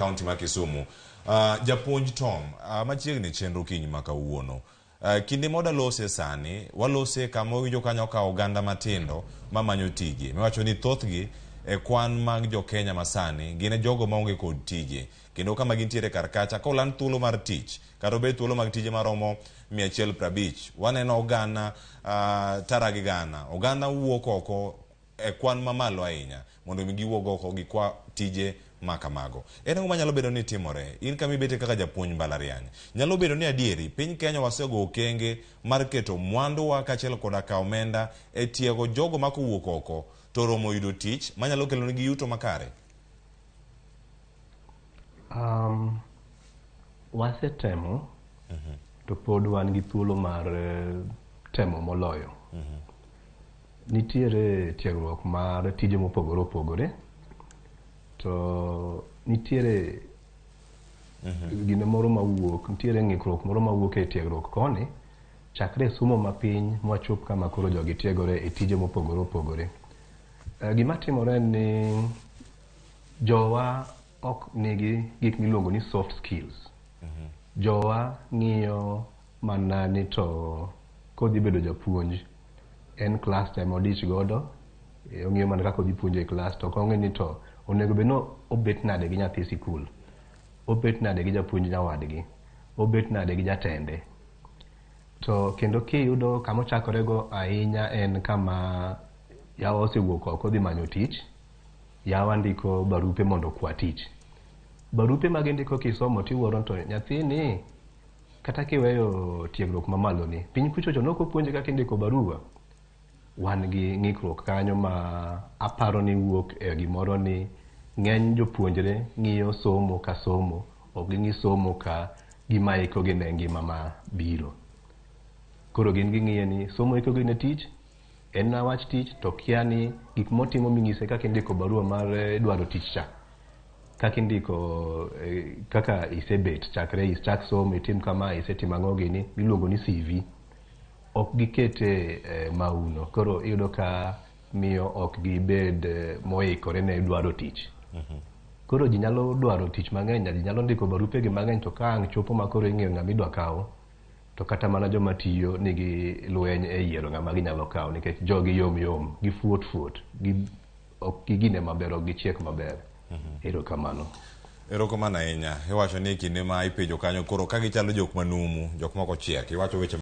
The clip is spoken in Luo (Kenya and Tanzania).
Kaunti ma Kisumu. Japuonj Tom, machiegni chenro kinyi ma kawuono. Kinde ma wadalose sani, walose kama owinjo kanyo ka oganda matindo mamanyo tije. Miwacho ni thothgi e kwan mag jo Kenya masani gin e jogo maonge kod tije. Kendo kama gintiere kar kacha, koland thuolo mar tich, kata obed thuolo mag tije maromo 150, waneno oganda tara gi gana. Oganda wuok oko e kwan mamalo ahinya mondo mi giwuog oko gikwa tije ma kamago. En ang'o manyalo bedo ni timore? In kama ibete kaka japuonj mbalariany. Nyalo bedo ni adieri piny Kenya wasego okenge mar keto mwanduwa kaachiel koda ka omenda e tiego jogo ma kowuok oko to oromo yudo tich manyalo kelonegi yuto makare? Wasetemo to pod wan gi thuolo mar temo moloyo. Nitiere tiegruok mar tije mopogore opogore to nitiere gine moro mawuok, nitiere ng'ikruok moro mawuok e tiegruok koni chakre e somo mapiny mwachop kama koro jogi tiegore e tije mopogore opogore. Gima timore en ni jowa ok nigi gik miluongo ni soft skills. Jowa ng'iyo mana ni to kodhi bedo japuonj en klas to ema odich godo, ong'iyo mana kaka odhi puonjo e klas to ok ong'i ni to onego bed ni obet nade gi nyathi sikul, obet nade gi japuonj nyawadgi, obet nade gi jatende. To kendo kiyudo kama ochakore go ahinya en kama yawa osewuok oko odhi manyo tich, yawa ndiko barupe mondo okwa tich. Barupe ma gindiko kisomo tiwuoro to nyathini kata kiweyo tiegruok mamalo ni, piny kuchocho nok opuonje kaka indiko barua. Wan gi ng'ikruok kanyo ma aparo ni wuok e gimoro ni ng'eny jopuonjre ng'iyo somo ka somo, ok ging'i somo ka gima ikogi ne ngima ma biro. Koro gin ging'iye ni somo ikogi ne tich, en na wach tich to kia ni gik motimo ming'ise kaka indiko barua mar dwaro tich cha. Kaka indiko kaka isebet chakre ichak somo itim kama isetimo ang'o gini miluongo ni CV. Ok gikete mauno. Koro iyudo ka miyo ok gibed moikore ne dwaro tich. Koro ji nyalo dwaro tich mang'eny, ji nyalo ndiko barupe gi mang'eny to ka ang' chopo ma koro ing'iyo ng'ama idwa kaw, to kata mana joma tiyo nigi lweny e yiero ng'ama ginyalo kawo nikech jogi yom yom, gifuot fuot, ok gigine maber, ok gichiek maber. Erokamano. Erokamano ahinya. Iwacho ni kinde ma ipenjo kanyo koro ka gichalo jok manumu, jok moko chiek. Iwacho weche